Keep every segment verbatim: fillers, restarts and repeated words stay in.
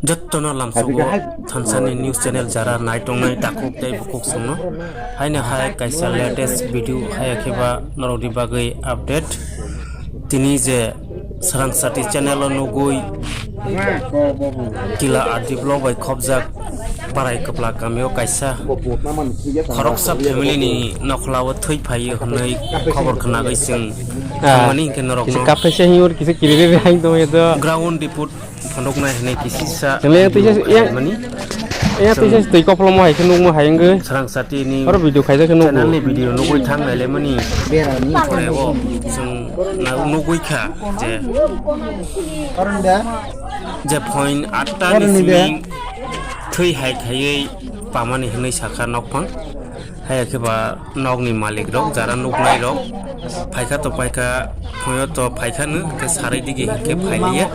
Jottono lamsogo thansani news channel jara nai tongnai takhuk tei bukhuk songno. Haino hai kaisa latest video haya khe ba norokni bagwi update. Tini je Swrang Sati channel o nugwi Kila R D block bai khobjak Parai Kwpla kamio kaisa khoroksa family ni nokhlao thwi phaio hwnwi khobor khnagwi chwng Ah, thangmani hinkhe norokno kisa kaphaisa hinwi kisa kiriri hai tongya do. Ground report phunuknai hwnwi kisisa Yang tuisa, yang, mani yang tuisa twi koplongma hai khe nukma hai wngwi. Swrang Sati ni Oro video khaijak khe nugo. Channel ni video nugwi thang nai le mani. Berani. Pore o chwng na nugwi kha je Karon da. Je point atta ni Karon ni de. Simi thwi hai khaiwi pamani hwnwi sakha nokphang. Haya khe ba nokni malik rok, jara nuknai rok phaikha to phaikha, phoyo to phaikha no, hwnkhe sarai digi hwnkhe phailiya.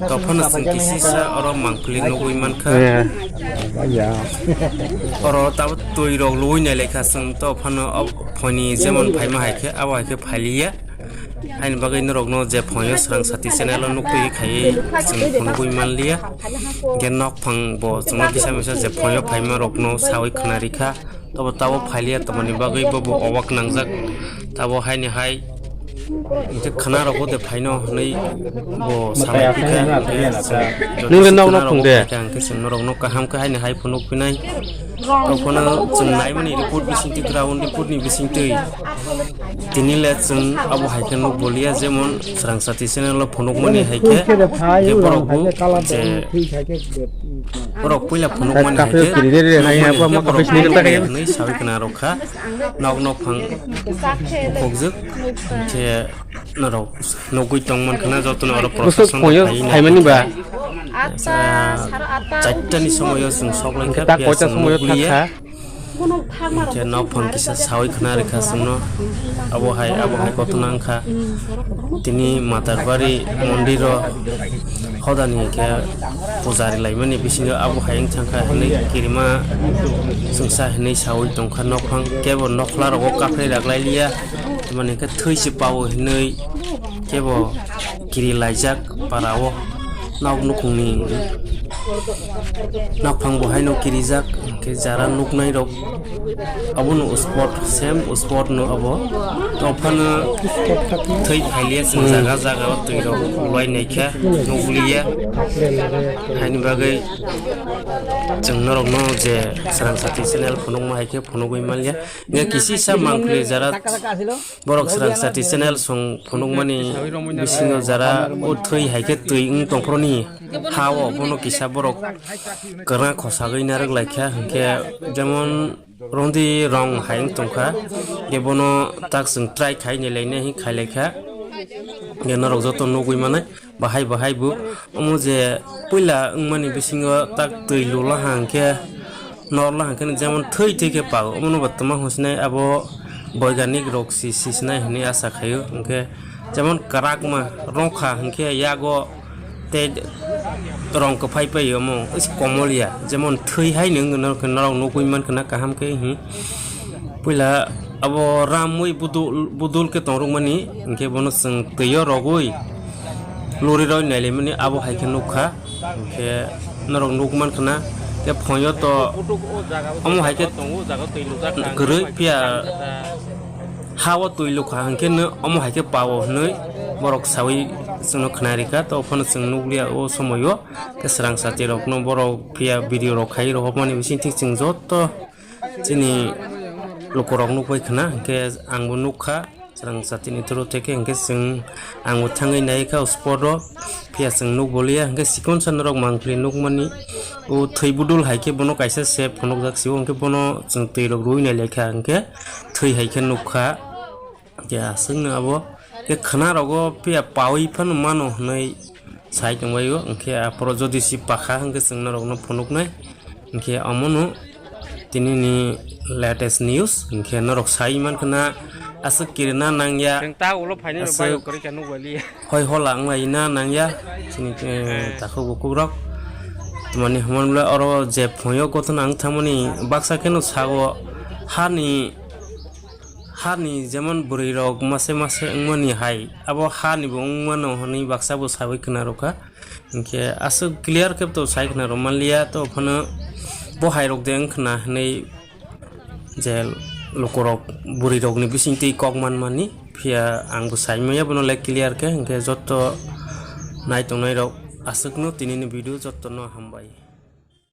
To phano chwng kisisa oro mangpili nugwi mankha. Eh, ya. Oro tabuk twi rok lui nai lekha chwng to phano o phoini jemon phaima hai khe abo hai khe phailiya. Haini bagwi norokno je phoyo Swrang Sati channel o nukwi khaiwi chwng phunugwi manliya. Hwnkhe nokphang bo chwngno kisa misa je phoyo phaima rokno sawi khwnarikha. Tobo tabo phailiya, tamoni bagwi bo bo obak nangjak. Tabo haini hai hwnkhe khwna rokbo de phaino hwnwi bo samai phikha. Hwnkhe chwng Nungni khwna nokno rokbo phungde. Phaikha, hwnkhe chwng norokno kaham khe haini hai phunuk phinai. Tongphano chwng naimani report bisingtwi, ground report ni bisingtwi. Tini le chwng abo hai khe nuk boliya, jemon Swrang Sati channel o phunukmani hai khe, khe borok bo je borok puila phunukmani hai khe, hwnwi sawi khna rwkha, nok nok phang khokjak khe norok nugwi tongman khna jotono oro procession phaimani ba. Charta ni somoyo chwng sok lai kha, ta koita somoyo thakha. Hwnkhe nokphang kisa sawi khna rikha chwngno. Abo hai, abo hai kothona wngkha. Tini Matarbari mondiro hodani khe pujari laimani bisingo abo hai wngthangkha hinwi kirima chwngsa hinwi sawi tongkha. Nokphang kebo nokhla rogo kaphre raklailiya, tamani khe thwi se pao hinwi kebo kiri laijak para o. Nok nukhungni nokphang bo haino kirijak, hwnkhe jara nuknai rok abono spot, same spot no abo. Tongphano thwi phailiya chwng jaga jaga o twi rok loi naikha nukliya. Haini bagwi chwng norokno je Swrang Sati channel phunukma hai khe phunugwi manliya. Hwnkhe kisisa mangpili jara Borok Swrang Sati channel song phunukmani bisingo jara o thwi hai khe twi wng tongphoroni ha o bono kisa borok kwrang khosagwi narwk lai kha, hwnkhe jemon rondi rong hai wng tongkha, hwnkhe bono tak chwng try khai ni lainai hwn khai lai kha, hwnkhe norok joto nugwi manai. Bahai bahai bo omo je puila wngmani bisingo tak twi lula hang khe norla hang khe jemon thwi thwi khe pao, omono bo twma hwnsinai abo boiganik rok si sisinai hwnwi asa khaio. Hwnkhe jemon kwrakma rokha hwnkhe yago tei rong kwphai paio omo komol ya, jemon thwi hai nwng norok nugwi mankha na kaham khe hi. Puila abo ramwi budul, budul khe tongrwkmani, hwnkhe bono chwng twio rogwi lori roi nailaimani abo hai khe nukha. Hwnkhe norok nukmankha na, khe phoio to omo hai khe kwrwi phiya ha o twi lukha, hwnkhe no omo hai khe pao hwnwi borok sawi chwngno khwnarikha. To phano chwng nukliya o somoio khe Swrang Sati rokno borok phiya video rok khai rohormani bisingtwi chwng joto chini lukurok nukbai khna, hwnkhe angbo nukha, Swrang Sati ni through theke, hwnkhe chwng, angbo thangwi naikha o spot o, phiya chwng nukboliya, hwnkhe chikon sa norok mangpili nukmani, o thwi budul hai khe bono kaisa se phunukjak sio, hwnkhe bono chwng twi rok rwi nai laikha, hwnkhe thwi hai khe nukha, hwnkhe aswkno abo khe khwna rogo phiya pawi phano mano hwnwi sai tongbaio, hwnkhe aphoro jodi si pakha hwnkhe chwng norokno phunuknai. Hwnkhe omono tinini latest news, hwnkhe norok sai mankha na aswk kirina nangya, Chwng ta ulo phainai rok aswk bai rok kwrwi kha nukbali. Hoi hola wnglaina nangya chini, eh, takhuk bukhuk rok. Tamani hwnba oro je phoio gothona wng thangmani baksa kheno sago hani Hani jemon bwrwi rok mase mase wngmani hai, abo hani bo wngmano hwnwi baksa bo sawi khna rwkha. Hinkhe aswk clear khe to sai khna rwmanliya, to phano bo hai rok de wng khna hinwi je lukurok bwrwirokni bisingtwi kok manmani, phiya ang bo saimaya bono le clear khe. Hinkhe jotto nai tongnairok aswkno tinini video jottono hambai.